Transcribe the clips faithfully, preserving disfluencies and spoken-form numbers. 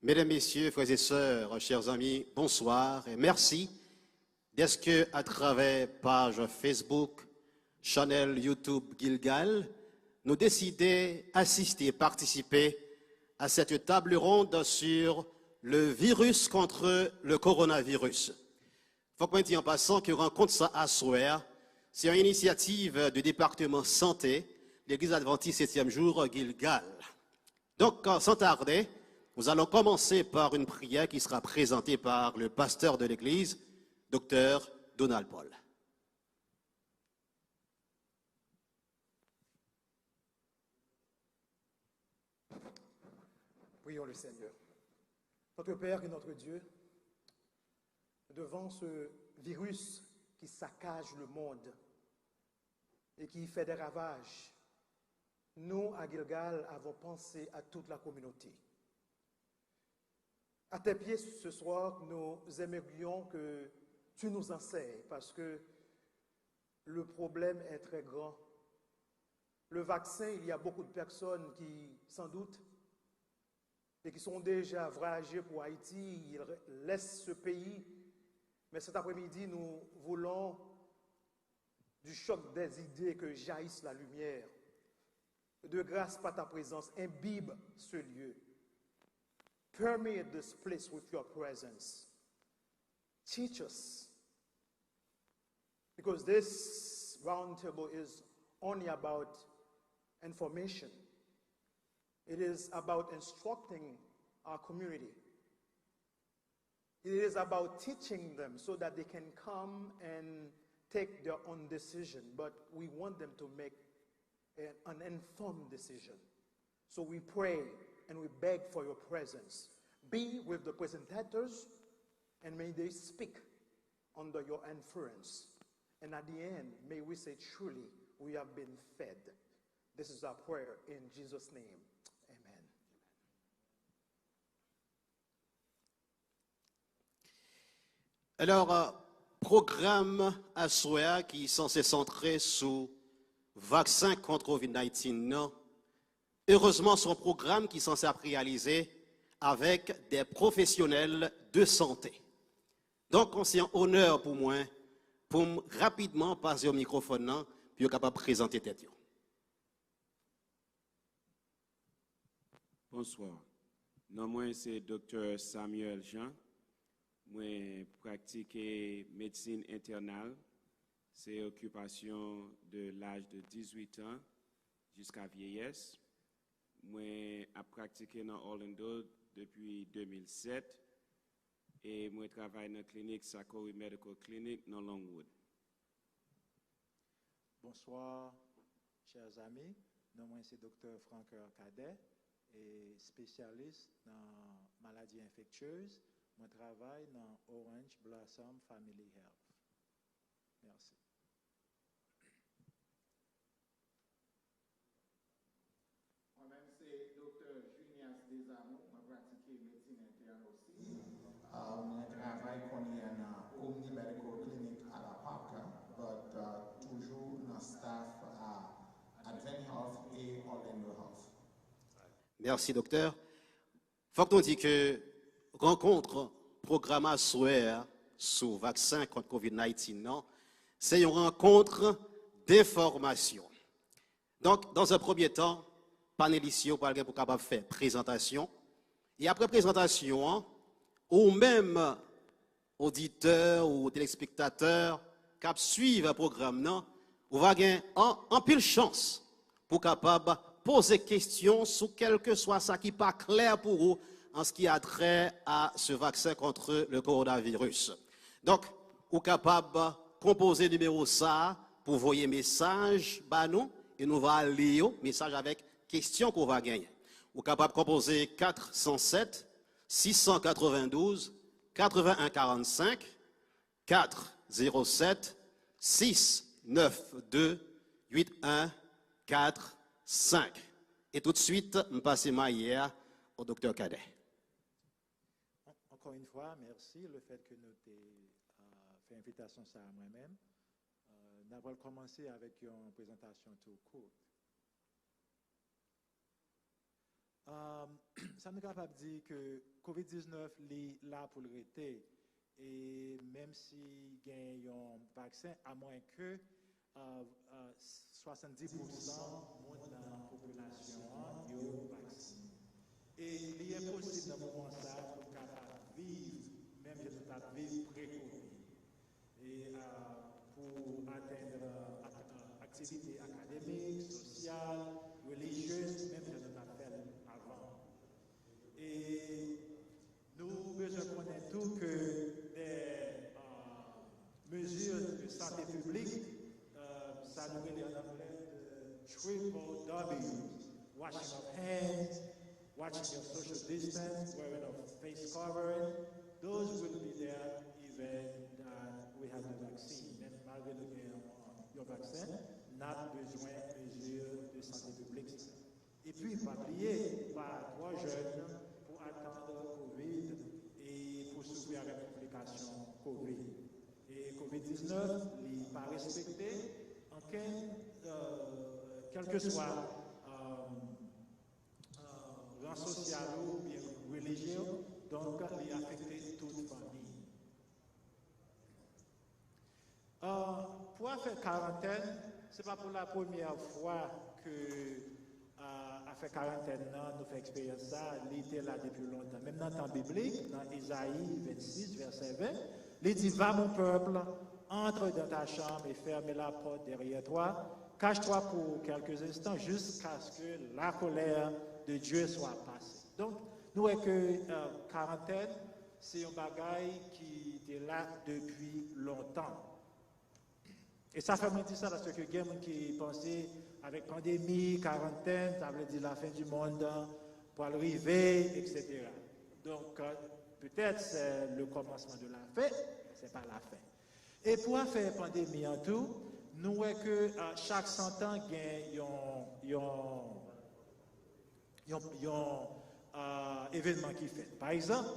Mesdames, Messieurs, frères et sœurs, chers amis, bonsoir et merci d'être à travers page Facebook, channel YouTube Gilgal, nou deside asiste, patisipe a cette table ronde sur le virus contre le coronavirus. Fòk mwen di an pasan ke rankont sa aswè a, se yon inisyativ de Departeman Sante Legliz Advantis Setyèm Jou Gilgal. Donc, sans tarder, nous allons commencer par une prière qui sera présentée par le pasteur de l'église, Docteur Donald Paul. Prions le Seigneur. Notre Père et notre Dieu, devant ce virus qui saccage le monde et qui fait des ravages, nous, à Gilgal, avons pensé à toute la communauté. À tes pieds ce soir, nous aimerions que tu nous enseignes parce que le problème est très grand. Le vaccin, il y a beaucoup de personnes qui s'en doutent et qui sont déjà voyagées pour Haïti, ils laissent ce pays. Mais cet après-midi, nous voulons du choc des idées que jaillisse la lumière. De grâce, par ta présence, imbibe ce lieu. Permeate this place with your presence. Teach us. Because this roundtable is only about information, it is about instructing our community. It is about teaching them so that they can come and take their own decision. But we want them to make an, an informed decision. So we pray and we beg for your presence. Be with the presentators and may they speak under your influence. And at the end, may we say, truly, we have been fed. This is our prayer in Jesus' name. Amen. Alò, pwogram aswè a ki sanse santre sou vaksen kont Covid nineteen nan, erezman, se yon pwogram ki sanse ap reyalize avèk de pwofesyonèl de sante. Donk, se yon onè pou mwen pou m rapidman pase yo mikwofòn nan pou yo kapab prezante tèt yo. Bonswa. Non mwen se Doktè Samuel Jean. Mwen pratike medsin entènal. Se okipasyon de laj de dizuit an jiska vyeyès. Mwen ap pratike nan Orlando depi de mil sèt e mwen travay nan klinik Sakori Medical Clinic nan Longwood. Bonsoir, chers amis. Non mwen se Doktè Francoeur Cadet, e spesyalis nan maladi enfektyez. Mwen travay nan Orange Blossom Family Health. Merci. Mwen menm se Doktè Junias Desamours, mwen pratike medsin entèn osi. Mwen travay kounye a nan Omni Medical Clinic à La Parka, but toujou nan staff a Advent Health e Orlando Health. Mèsi, Doktè. Fòk nou di ke rankont pwogram aswè a sou vaksen kont Covid nineteen nan, se yon rankont denfòmasyon. Donk, dans un premier temps, panelis yo pral gen pou kapab fè prezantasyon. E apre prezantasyon an, ou menm, oditè ou telespektatè k ap swiv pwogram nan, ou va gen an, anpil chans pou kapab poze kesyon sou kèlkeswa sa ki pa klè pou ou an ce qui a trait à ce vaccin contre le coronavirus. Donk, ou kapab konpoze nimewo sa a pou voye mesaj ba nou e nou va li yo, mesaj avèk kesyon ke w va genyen. Ou kapab konpoze kat san sèt, sis san katrevendouz, katreven en karannsenk, kat zewo sèt, sis nèf de, uit en kat senk. E toutswit, m pase maye a o Doktè Cadet. Encore une fois, merci le fait que nou te uh, fè envitasyon sa a mwen menm. Uh, n ap kòmanse avèk yon prezantasyon tou kout. Um, Sa nou kapab di ke kovid diznèf li la pou l rete. E menm si gen yon vaksen, amwen ke uh, uh, swasanndis pousan moun nan popilasyon an yo vaksine. E li enposib nan moman sa pou n kapab viv menm jan nou t ap viv pre-kovid. E uh, pou atenn uh, ak- uh, aktivite akademik, sosyal, relijyez, menm jan nou t ap fè l avan. E nou bezwen konnen tou ke de uh, mezi de sante piblik, uh, sa nou rele an anglè de triple W, washing of hands, watching your social distance, wearing of face covering, those will be there even that we have the vaccine. Men malgre nou gen yon vaksen, n ap bezwen mezi de sante piblik sa. Epi, pa bliye, pa twò jèn pou atann kovid e pou soufri avèk konplikasyon kovid. E kovid diznèf, li pa respekte ankenn, uh, kèlkeswa uh, uh, ran sosyal ou oubyen relijye w, donk li afekte tout fanmi. Uh, pou afè karantèn, se pa pou la premyè fwa ke uh, afè karantèn nan, nou fè eksperyans sa, li te la depi lontan. Menm nan tan biblik, nan Ezayi vennsis, vèsè ven, li di, va, mon peuple, entre dans ta chambre et ferme la porte derrière toi, cache-toi pour quelques instants jusqu'à ce que la colère de Dieu soit passée. Donk, nou wè ke uh, karantèn, se yon bagay ki te la depi lontan. E sa fè mwen di sa paske gen moun ki panse avèk pandemi, karantèn, sa vle di lafen di mond pral rive, et cetera. Donk, euh, petèt se le kòmansman de la fen, men se pa lafen. E pou afè pandemi an tou, nou wè ke uh, chak san tan gen yon, yon yon, yon uh, evènman ki fèt. Pa egzanp,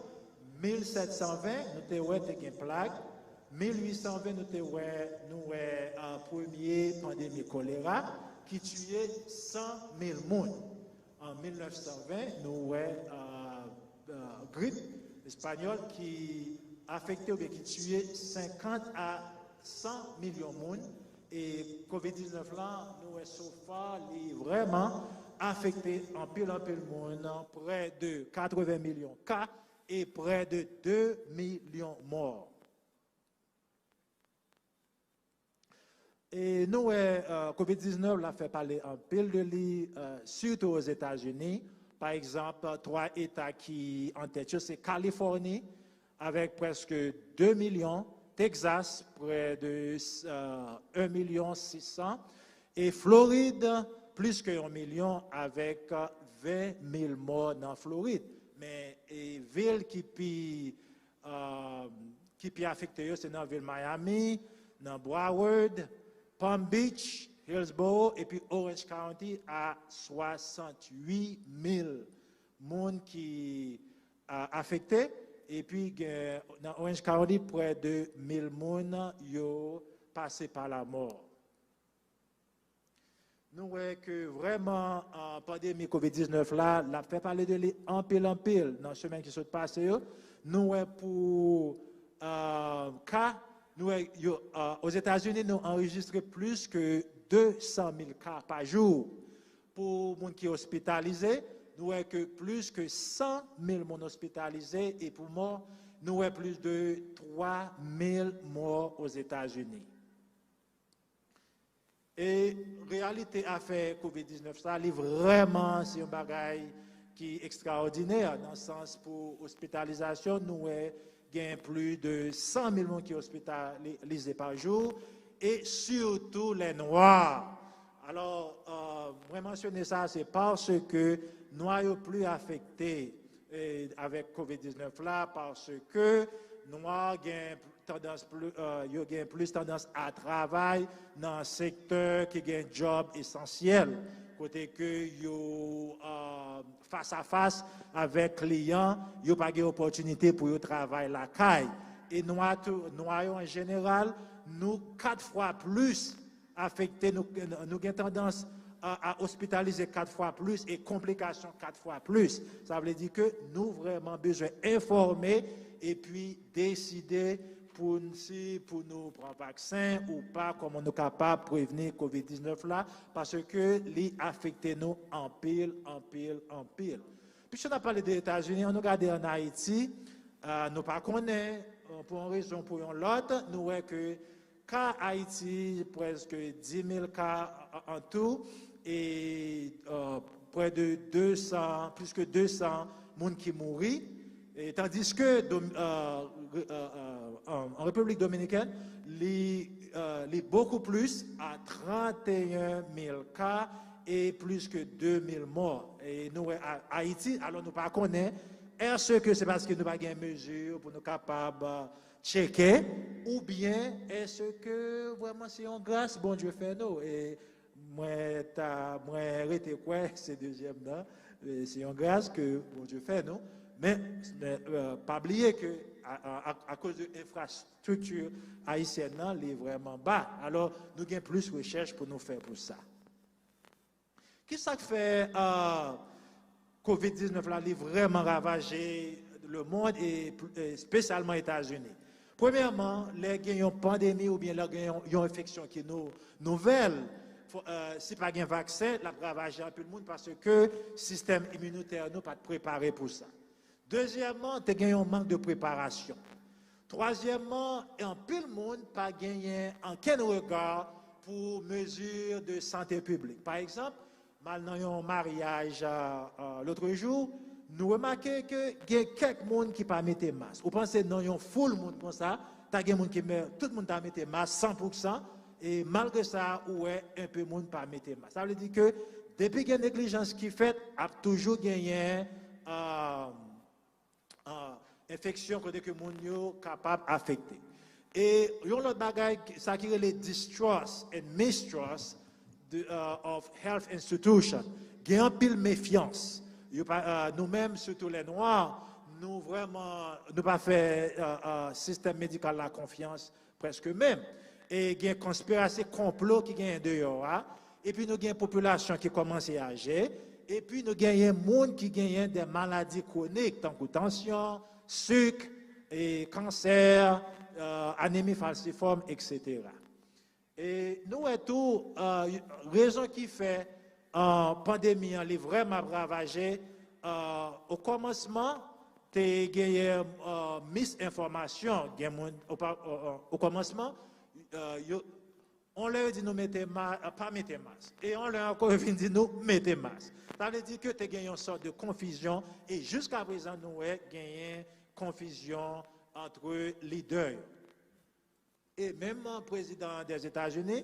mil sèt san ven, nou te wè te gen plag. Mil uit san ven, nou te wè, nou wè uh, premye pandemi kolera ki tiye san mil moun. An mil nèf san ven, nou wè uh, uh, grip espanyòl ki afekte oubyen ki tiye senkant a san milyon moun. E kovid diznèf lan, nou wè so far, li vrèman afekte anpil, anpil moun, prè de katreven milyon ka e prè de de milyon mò. E nou wè, euh, kovid diznèf la fè pale anpil de li, euh, sitou Ozetazini. Pa egzanp, twa eta ki an tèt yo, se Kalifòni, avèk prèske de milyon, Texas, prè de euh, un milyon sis san, e Florid, plis ke yon milyon, avèk ven mil mò nan Florid. Men e vil ki pi, euh, ki pi afekte yo, se nan vil Miami, nan Broward, Palm Beach, Hillsborough, epi Orange County a swasanntuit mil moun ki a, afekte, epi gen, nan Orange County, prè de mil moun yo pase pa lamò. Nou wè ke vrèman, euh, pandemi kovid diznèf la, l ap fè pale de li anpil, anpil nan semèn ki sot pase yo. Nou wè pou euh, ka, nou wè yo, euh, Ozetazini, nou anrejistre plis ke de san mil ka pa jou. Pou moun ki ospitalize, nou wè ke plis ke san mil moun ospitalize, e pou mò, nou wè plis de twa mil mò Ozetazini. E reyalite afè kovid diznèf sa, li vrèman se yon bagay ki ekstraòdinè, nan sans pou ospitalizasyon, nou wè gen plis de san mil moun ki ospitalize pa jou, e sitou lè nwa. Alò, euh, mwen mansyone sa, se paske nwa yo pli afekte eh, avèk kovid diznèf la, paske nwa gen tandans pli, euh, yo gen plis tandans a travay nan sektè ki gen djòb esansyèl, kote ke yo euh, fas a fas avèk kliyan, yo pa gen opòtinite pou yo travay lakay. E nwa tou, nwa yo an jeneral, nou kat fwa plis afekte, nou, nou gen tandans a, a ospitalize kat fwa plis e konplikasyon kat fwa plis. Sa vle di ke nou vrèman bezwen enfòme epi deside pou n, si pou nou pran vaksen ou pa, kòman nou kapab prevni kovid diznèf la, paske li afekte nou anpil, anpil, anpil. Piske n ap pale de Etazini, ann nou gade ann Ayiti, a, nou pa konnen, a, pou yon rezon, pou yon lòt, nou wè ke ka Ayiti, prèske dis mil ka an tou, e, a, prè de de san, plis ke de san moun ki mouri, e, tandiske Dom-, a, re-, a, a, an, an Repiblik Dominikèn, li, a, li bokou plis, a trannteyen mil ka e plis ke de mil mò. E nou wè A-, Ayiti, alò nou pa konnen, èske se paske nou pa gen mezi pou nou kapab, a, tcheke, oubyen èske vrèman se yon gras Bondye fè nou? E mwen ta, mwen rete kwè se dezyèm nan, e se yon gras ke Bondye fè nou. Men, men, e, pa bliye ke a, a, a, akoz de enfrastrikti ayisyèn nan, li vrèman ba. Alò, nou gen plis rechèch pou nou fè pou sa. Ki sa k fè, a, kovid diznèf la, li vrèman ravaje lemonn e pl-, e espesyalman Etazini? Premyèman, lè gen yon pandemi oubyen lè gen yon, yon enfeksyon ki nou, nouvèl, fò, e, si pa gen vaksen, l ap ravaje anpil moun paske sistèm iminitè nou pa t prepare pou sa. Dezyèmman, te gen yon mank de preparasyon. Twazyèmman, anpil moun pa genyen ankenn rega pou mezi de sante piblik. Pa egzanp, m al nan yon maryaj, a, a, lotrejou, nou remake ke gen kèk moun ki pa mete mas. Ou panse nan yon foul moun konsa, ta gen moun ki mè, tout moun ta mete mas san pou san, e malgre sa, ou wè enpe moun pa mete mas. Sa vle di ke depi gen neglijans ki fèt, ap toujou genyen, a, a, enfeksyon kote ke moun yo kapab afekte. E yon lòt bagay, sa ki rele distrust and mistrust de, a, of health institution. Gen anpil mefyans. Yo pa, a, nou menm, sitou lè nwa, nou vrèman, nou pa fè, a, a, sistèm medikal la konfyans prèske menm. E gen konspirasi, konplo ki genyen deyò a. Epi nou gen popilasyon ki kòmanse aje. Epi nou genyen moun ki genyen de maladi kwonik, tankou tansyon, sik, e kansè, e, anemi falsifòm, etsetera. E nou wè tou, e, rezon ki fè, e, pandemi an, li vrèman ap ravaje, e, o kòmansman, te genyen, e, misenfòmasyon. Gen moun, o pa, e, e, o kòmansman, e, yo, on lè yo di nou mete ma-, e, pa mete mas. E on lè ankò yo vin di nou mete mas. Sa vle di ke te gen yon sòt de konfizyon e jiska prezan nou wè genyen konfizyon antre lidè yo. E menm prezidan Dèzetazini,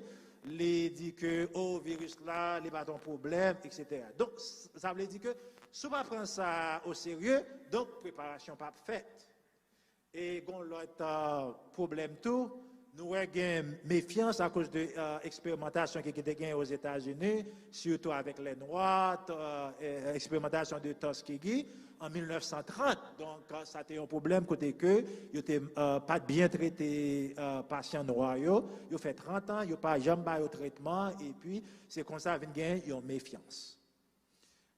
li di ke, o, viris la, li pa t yon pwoblèm, etsetera. Donk, s-, sa vle di ke si w pa pran sa o serye, donk preparasyon p ap fèt. E gon lòt, e, pwoblèm tou, nou wè gen mefyans akoz de, e, eksperimantasyon ki, ki te gen Ozetazini, sitou avèk lè nwa, t-, e, e, eksperimantasyon de Tuskegee an mil nèf san trant. Donk, e, sa te yon pwoblèm kote ke yo te, e, pa t byen trete, e, pasyan nwa yo. Yo fè trant an, yo pa janm ba yo tretman, epi se konsa vin gen yon mefyans.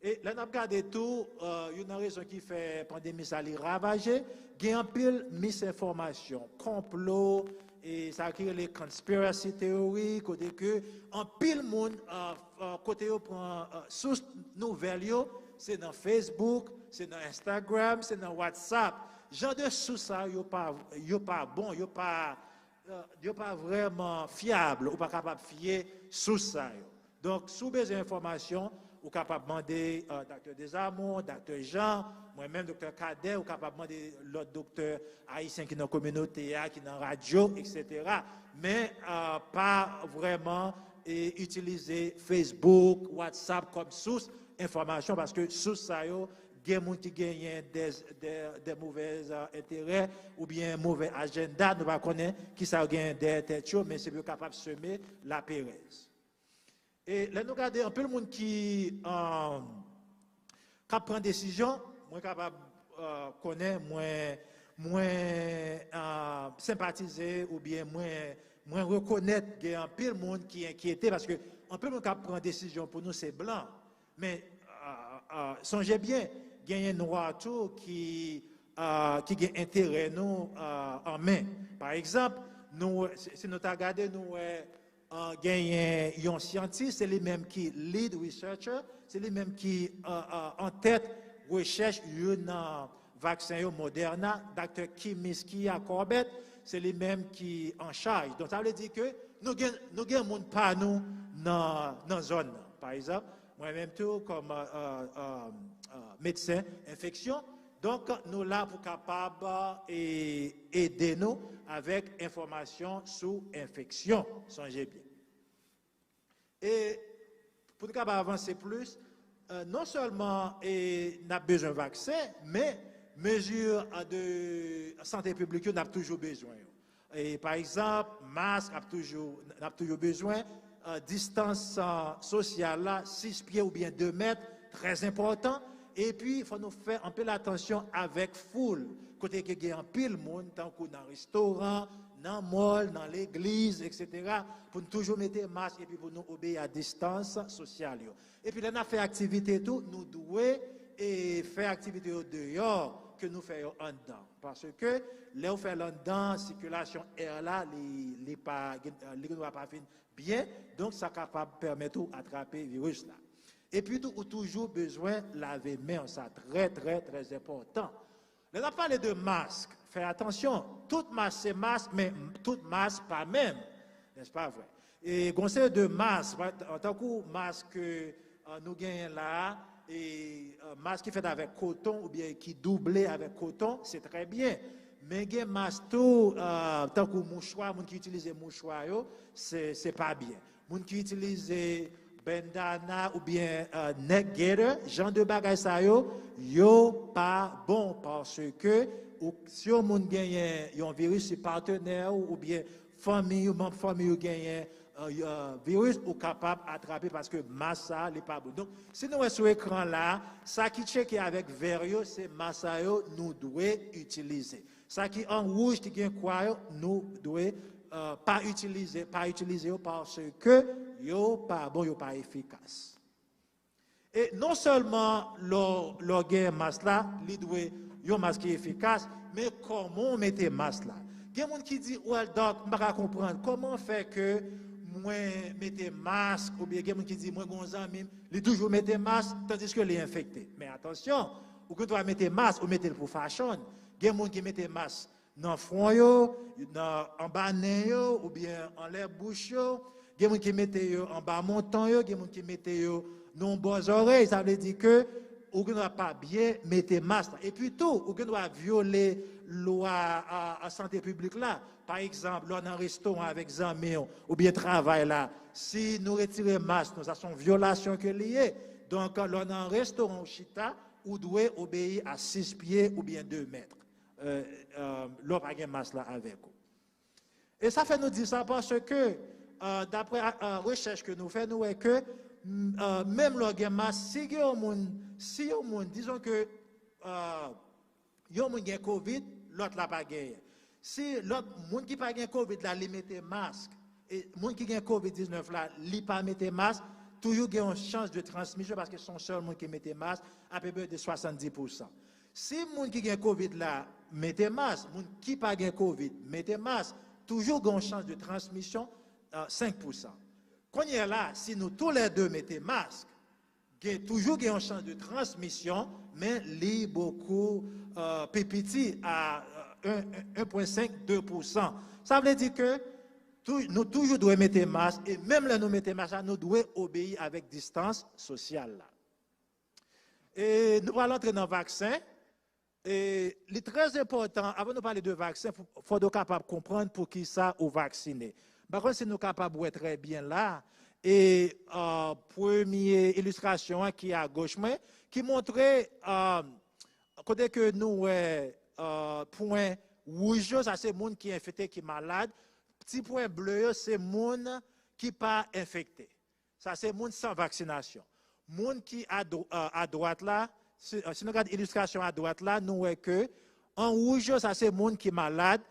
E lè n ap gade tou, e, youn nan rezon ki fè pandemi sa li ravaje, gen anpil misenfòmasyon, konplo, e sa ki rele conspiracy theory, kote ke anpil moun, e, e, kote yo pran, e, sous nouvèl yo, se nan Facebook, se nan Instagram, se nan WhatsApp. Jan de sous sa yo pa, yo pa bon, yo pa, e, yo pa vrèman fyab, ou pa kapab fye sous sa yo. Donk, si w bezwen enfòmasyon, ou kapab mande, e, Doktè Desamours, Doktè Jean, mwen menm, Doktè Cadet, ou kapab mande lòt doktè ayisyen ki nan kominote a, ki nan radyo, etsetera. Men, e, pa vrèman, e, itilize Facebook, WhatsApp kòm sous enfòmasyon, paske sous sa yo, gen moun ki genyen de, de, de movèz, e, enterè oubyen movè ajanda, nou pa konnen kisa yo genyen dèyè tèt yo, men se pou yo kapab seme laperèz. E lè nou gade anpil moun ki, e, k ap pran desizyon, mwen kapab, e, konnen, mwen, mwen, e, senpatize oubyen mwen, mwen rekonèt gen anpil moun ki enkyete paske Anpil moun k ap pran desizyon pou nou se blan. Men, euh, euh, sonje byen, genyen nwa tou ki, euh, ki gen enterè nou euh, an men. Pa egzanp, nou, si si nou ta gade, nou wè euh, genyen yon syantis, se li menm ki lead researcher, se li menm ki euh, euh, antèt rechèch youn nan vaksen yo, Moderna, Doktè Kimiskia Corbett, se li menm ki an chaj. Donk, sa vle di ke nou gen, nou gen moun pa nou nan, nan zòn nan. Pa egzanp, mwen menm tou, kòm euh, euh, euh, medsen enfeksyon, donk, nou la pou kapab euh, e- ede nou avèk enfòmasyon sou enfeksyon. Sonje byen. E pou nou kapab avanse plis, euh, non sèlman e, n ap bezwen vaksen, men mezi euh, de sante piblik yo n ap toujou bezwen yo. E, pa egzanp, mask ap toujou, n ap toujou bezwen, euh, distans euh, sosyal la, sis pye oubyen de mèt, trè enpòtan. Epi, fò nou fè anpil atansyon avèk foul, kote ke gen anpil moun, tankou nan restoran, nan mòl, nan legliz, etsetera, pou n toujou mete mask epi pou nou obeyi a distans sosyal yo. Epi lè n ap fè aktivite tou, nou dwe e, fè aktivite yo deyò ke nou fè yo anndan. Paske lè w fè l anndan, sikilasyon è la, li, li pa, li gendwa pa fin byen, donk sa kapab pèmèt ou atrape viris la. Epi tou, ou toujou bezwen lave men w, sa trè, trè, trè enpòtan. Lè n ap pale de mask, fè atansyon, tout mask se mask, men tout mask pa menm, nèspa vre? E gon seri de mask, pa- tankou mask ke euh, nou genyen la a, e euh, mask ki fèt avèk koton oubyen ki double avèk koton, se trè byen. Men gen mask tou, euh, tankou mouchwa, moun ki itilize mouchwa yo, se, se pa byen. Moun ki itilize bandana oubyen euh, neck gaiter, jan de bagay sa yo, yo pa bon paske ou, si yon moun genyen yon viris, si patnè ou oubyen fanmi ou, manm fanmi ou genyen euh, euh, viris, ou kapab atrape paske mask sa a, li pa bon. Donk, si nou wè sou ekran la, sa ki tcheke avèk vè yo, se mask sa yo nou dwe itilize. Sa ki an wouj, ki gen kwa yo, nou dwe euh, pa itilize, pa itilize yo paske yo pa bon, yo pa efikas. E non sèlman lè w, lè w gen mas la, li dwe yon mas ki efikas, men kòman w mete mas la. Gen moun ki di, "Well, Doc, m pa ka konprann, kòman fè ke mwen mete mas?" Oubyen gen moun ki di, "Mwen gen yon zanmi m, li toujou mete mas, tandiske li enfekte." Men atansyon, ou gen dwa mete mas, ou mete l pou fashion. Gen moun ki mete mas nan fwon yo, nan anba nen yo, oubyen anlè bouch yo. Gen moun ki mete yo anba monton yo, gen moun ki mete yo nan bò zòrèy. Sa vle di ke ou gen dwa pa byen mete mas la. Epi tou, ou gen dwa vyole lwa a, a sante piblik la. Pa egzanp, lè w nan restoran avèk zanmi w, oubyen travay la, si nou retire mas nou, sa se yon vyolasyon ke li ye. Donk, lè w nan restoran ou chita, ou dwe obeyi a sis pye oubyen de mèt. euh, euh, lè w pa gen mas la avèk ou. E sa fè nou di sa paske, euh, daprè euh, rechèch ke nou fè, nou wè ke mm, euh, menm lè w gen mas, si gen yon moun, si yon moun, dizon ke euh, yon moun gen kovid, lòt la pa genyen. Si lòt moun ki pa gen kovid la, li mete mas, e moun ki gen kovid diznèf la, li pa mete mas, toujou gen yon chans de transmisyon paske se yon sèl moun ki mete mas, apeprè de swasanndis pousan. Si moun ki gen kovid la mete mas, moun ki pa gen kovid mete mas, toujou gen yon chans de transmisyon euh, senk pousan. Kounye a la, si nou toulède mete mas, gen toujou gen yon chans de transmisyon, men li bokou euh, pi piti a euh, en- en- en pwen senk, de pousan. Sa vle di ke tou- nou toujou dwe mete mas, e menm lè nou mete mas la, nou dwe obeyi avèk distans sosyal la. E nou pral antre nan vaksen. E li trè enpòtan, avan nou pale de vaksen, fò- fò nou kapab konprann poukisa ou vaksine. M pa konn si nou kapab wè trè byen la, e euh, premye ilistrasyon an ki agoch mwen, ki montre euh, kote ke nou wè euh, pwen wouj yo, sa se moun ki enfekte, ki malad. Ti pwen ble yo, se moun ki pa enfekte. Sa se moun san vaksinasyon. Moun ki adwat la, si, si nou gade ilistrasyon adwat la, nou wè ke an wouj yo, sa se moun ki malad.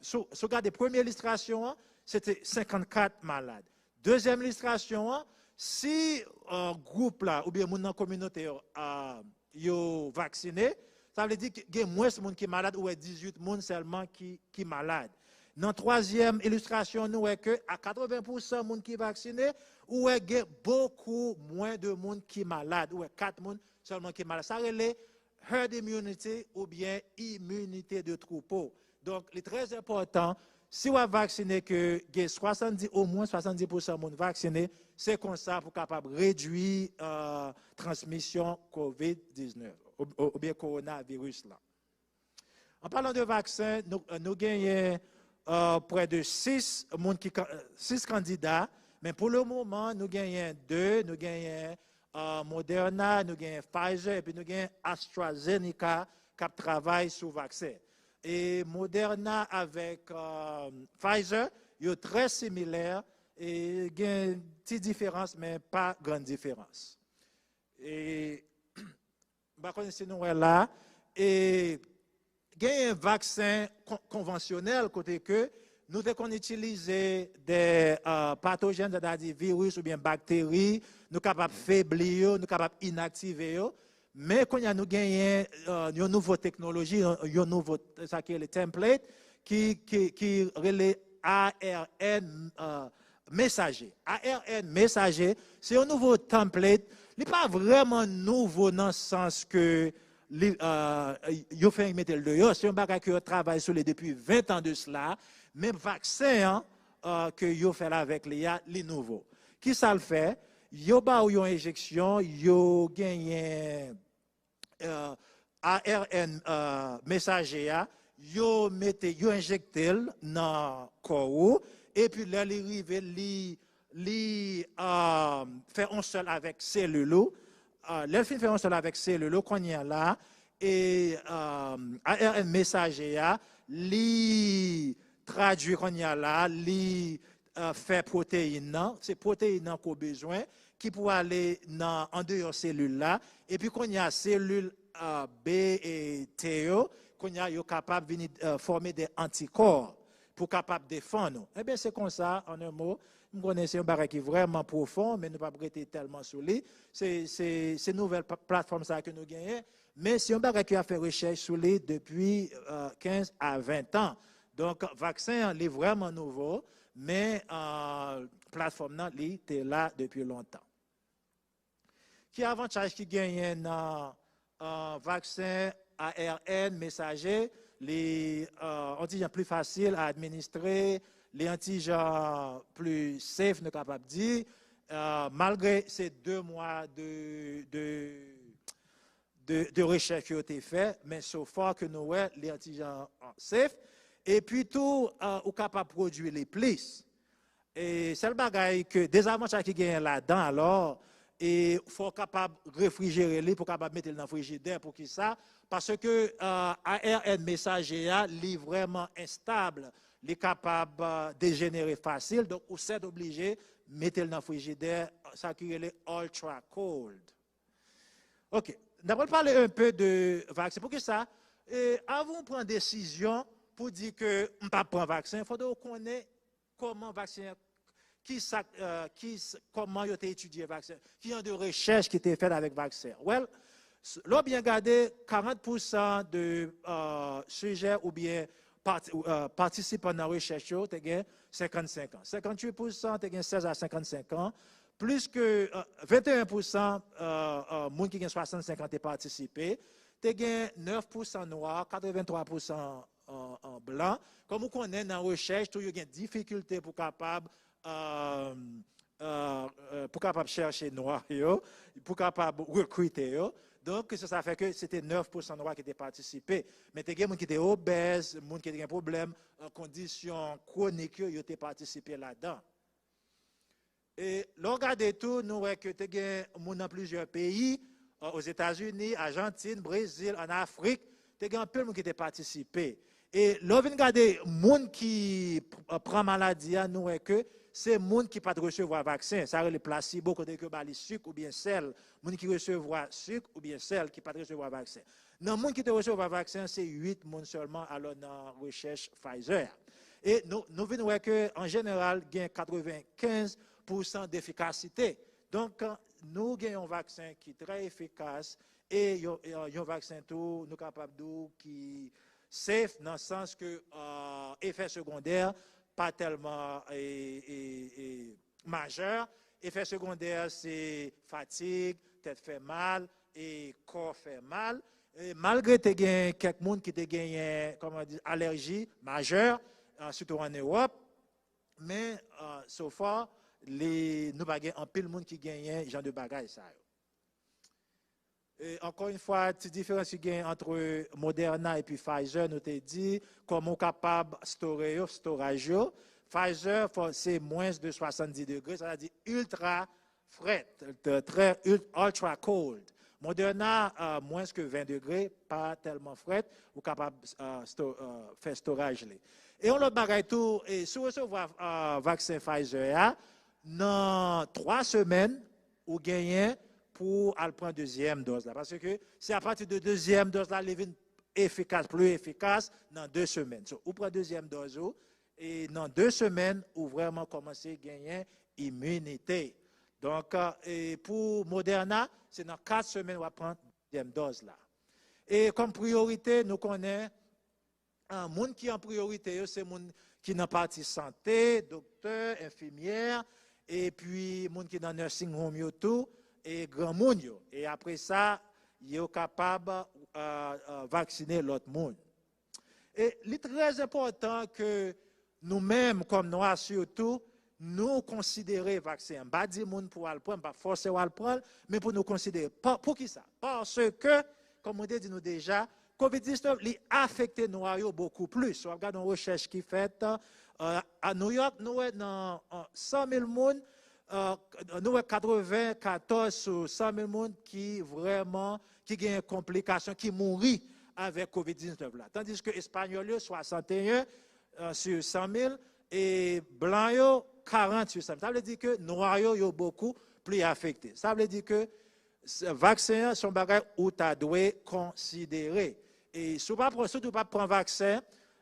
Si w gade premye ilistrasyon an, se te senkannkat malad. Dezyèm ilistrasyon an, si uh, gwoup la oubyen moun nan kominote yo, uh, yo vaksine, sa vle di gen mwens moun ki malad, ou wè dizuit moun sèlman ki, ki malad. Nan twazyèm ilistrasyon, nou wè ke a katreven pousan moun ki vaksine, ou wè gen bokou mwen de moun ki malad, ou wè kat moun sèlman ki malad. Sa rele herd immunity oubyen iminite de twoupo. Donk, li trè enpòtan, si w ap vaksine, ke gen swasanndis, omwen swasanndis pousan moun vaksine, se konsa pou kapab redui uh, transmisyon kovid diznèf oubyen kowonaviris la. An palan de vaksen, nou, nou genyen uh, prè de sis moun ki, sis kandida, men pou le moman, nou genyen de, nou genyen uh, Moderna, nou genyen Pfizer, epi nou genyen AstraZeneca k ap travay sou vaksen. E Moderna avèk uh, Pfizer, yo trè similè, e gen ti diferans, men pa grann diferans. E m pa konnen si nou wè la, e genyen vaksen kon, konvansyonèl kote ke nou te konn itilize de uh, patojèn, sètadi viris oubyen bakteri, nou kapab febli yo, nou kapab inaktive yo. Men kounye a nou genyen uh, yon nouvo teknoloji, yon, yon nouvo, sa ki rele template, ki, ki, ki rele A R N uh, mesaje. A R N mesaje, se yon nouvo template. Li pa vrèman nouvo nan sans ke li, uh, yo fè mete l deyò. Se yon bagay ke yo travay sou li depi ven tan de sila. Men vaksen an uh, ke yo fè l avèk li a, li nouvo. Ki sa l fè? Yo ba ou yon enjeksyon, yo genyen uh, A R N uh, mesaje a, yo mete, yo enjekte l nan kò ou, epi lè li rive, li, li uh, fè yon sèl avèk selil ou. Uh, lè l fin fè yon sèl avèk selil ou, kounye a la, e uh, A R N mesaje a, li tradui kounye a la, li uh, fè pwoteyin nan, se pwoteyin nan ke w bezwen, ki pou ale nan andeyò selil la, epi kounye a selil uh, B e T yo, kounye a yo kapab vini uh, fòme de antikò pou kapab defann ou. Ebyen, se konsa, an en mo, m konnen se yon bagay ki vrèman pwofon, men nou p ap rete tèlman sou li. Se, se, se nouvèl platfòm sa ke nou genyen, men se yon bagay ki ap fè rechèch sou li depi uh, kenz a ven tan. Donk, vaksen an, li vrèman nouvo, men uh, platfòm nan, li te la depi lontan. Ki avantaj ki genyen nan uh, vaksen A R N mesaje? Li uh, yon ti jan pli fasil a administre, li yon ti jan pli safe, nou kapab di. Uh, malgre se de mwa de, de, de, de rechèch yo te fè, men so far ke nou wè, li yon ti jan uh, safe. Epi tou, uh, ou kapab pwodui li plis. E sèl bagay ke dezavantaj ki genyen ladan, alò, e fò w kapab refrijere li pou w kapab mete l nan frijidè. Poukisa? Paske uh, A R N mesaje a, li vrèman enstab. Li kapab uh, dejenere fasil. Donk, ou sèt oblije mete l nan frijidè, sa ki rele ultra cold. Ok. N ap pale un peu de vaksen. Poukisa? E avan w pran desizyon pou di ke m p ap pran vaksen, fòk w konnen kòman vaksen, ki sa, uh, ki, kòman yo te etidye vaksen, ki jan de rechèch ki te fèt avèk vaksen. Well, lè w byen gade, karant pousan de uh, sijè oubyen pati, uh, patisipan nan rechèch yo te gen senkannsenk an. Senkannwit pousan te gen sèz a senkannsenk an. Plis ke uh, venteyen pousan uh, uh, moun ki gen swasannsenk an te patisipe. Te gen nèf pousan nwa, katrevenntwa pousan an, an blan. Kòm ou konnen, nan rechèch tou, yo gen difikilte pou kapab uh, uh, uh, pou kapab chèche nwa yo, pou kapab rekrite yo. Donk, se sa fè ke se te nèf pousan nwa ki te patisipe. Men te gen moun ki te obèz, moun ki te gen pwoblèm, uh, kondisyon kwonik yo, yo te patisipe ladan. E lè w gade tou, nou wè ke te gen moun nan plizyè peyi, Ozetazini, Ajantin, Brezil, ann Afrik, te gen anpil moun ki te patisipe. E lè w vin gade moun ki pran maladi a, nou wè ke se moun ki pa t resevwa vaksen. Sa rele plasibo, kote ke yo ba li sik oubyen sèl. Moun ki resevwa sik oubyen sèl ki pa t resevwa vaksen. Nan moun ki te resevwa vaksen, se uit moun sèlman, alò nan rechèch Pfizer a. E nou, nou vin wè ke, an jeneral, gen katrevenkenz pousan defikasite. Donk, nou gen yon vaksen ki trè efikas e yon, yon vaksen tou, nou kapab di w ki safe nan sans ke, euh, efè segondè pa tèlman, e, e, e, majè. Efè segondè se fatig, tèt fè mal, e kò fè mal. E malgre te gen kèk moun ki te genyen, kòman di, alèji majè, euh, sitou an Ewòp, men, euh, so far, li, nou pa gen anpil moun ki genyen jan de bagay sa yo. E, ankò yon fwa, ti diferans ki gen ant Moderna epi Pfizer, nou te di, kòman w kapab store yo, storaj yo. Pfizer, fò, se mwens de swasanndis degre, sa vle di iltra frèt, trè ul-, ultra cold. Moderna, euh, mwens ke ven degre, pa tèlman frèt, ou kapab, euh, sto-, euh, fè storaj li. E yon lòt bagay tou, e si w resevwa, euh, vaksen Pfizer a, nan twa semèn, ou genyen pou al pran dezyèm dòz la. Paske se apati de dezyèm dòz la, li vin efikas, pli efikas nan de semèn. So, ou pran dezyèm dòz ou, e nan de semèn, ou vrèman kòmanse genyen iminite. Donk, e pou Moderna, se nan kat semèn w ap pran dezyèm dòz la. E kòm priyorite, nou konnen, ah, moun ki an priyorite yo, se moun ki nan pati sante, doktè, enfimyè, epi moun ki nan nursing home yo tou, e granmoun yo. E apre sa, yo kapab, ah, ah, vaksine lòt moun. E li trè enpòtan ke nou menm, kòm nwa sitou, nou konsidere vaksen an. M pa di moun pou al pran, m pa fòse w al pran l, men pou nou konsidere. Pa, poukisa? Paske, kòm mwen te di nou deja, kovid diznèf, li afekte nwa yo bokou plis. W ap gade yon rechèch ki fèt, euh, a New York, nou wè nan, euh, san mil moun, euh, nou wè katrevenkatòz sou san mil moun ki vrèman, ki gen konplikasyon, ki mouri avèk kovid diznèf la. Tandis ke espanyòl yo, swasanteyen, euh, sou san mil, e blan yo, karant sou san mil. Sa vle di ke nwa yo, yo bokou pli afekte. Sa vle di ke s-, vaksen an se yon bagay ou ta dwe konsidere. E si w pa pran, si w pa pran vaksen,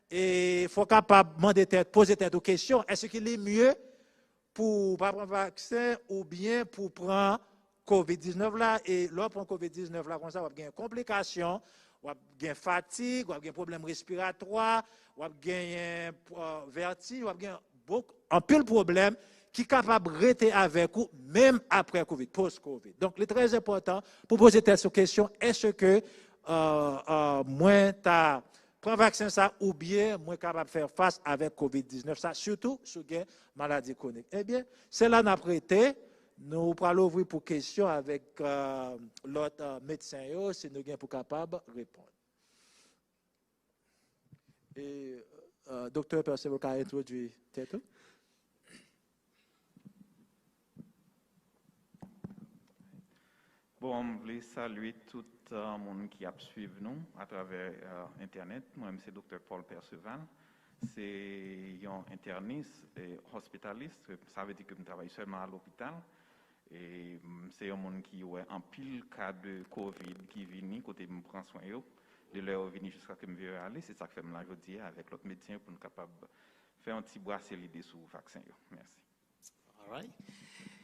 e fò w kapab mande tèt, poze tèt ou kesyon, èske li mye pou w pa pran vaksen oubyen pou w pran kovid diznèf la? E lè w pran kovid diznèf la konsa, w ap gen konplikasyon, w ap gen fatig, w ap gen pwoblèm respiratwa, w ap genyen, euh, vètij, w ap gen bokou, anpil pwoblèm ki kapab rete avèk ou menm apre kovid, post kovid. Donk, li trè enpòtan pou poze tèt ou kesyon, èske, euh, euh, mwen ta pran vaksen sa oubyen mwen kapab fè fas avèk kovid diznèf sa, sitou si w gen maladi kwonik? Ebyen, se la n ap rete. Nou pral ouvri pou kesyon avèk, euh, lòt, euh, medsen yo, si nou gen pou kapab reponn. E, euh, Doktè Perceval ka entwodui tèt ou? Bon, m vle salye tout, euh, moun ki ap swiv nou atravè, euh, entènèt. Mwen, m se Doktè Paul Perceval. Se yon entènis e ospitalis. Sa vle di ke m travay sèlman a lopital. E, mm, se yon moun ki wè anpil ka de kovid ki vini kote m pran swen yo. De lè yo vini jiskaske m vire ale, se sa k fè m la jodi a avèk lòt medsen yo pou n kapab fè yon ti brase lide sou vaksen yo. Mèsi. All right.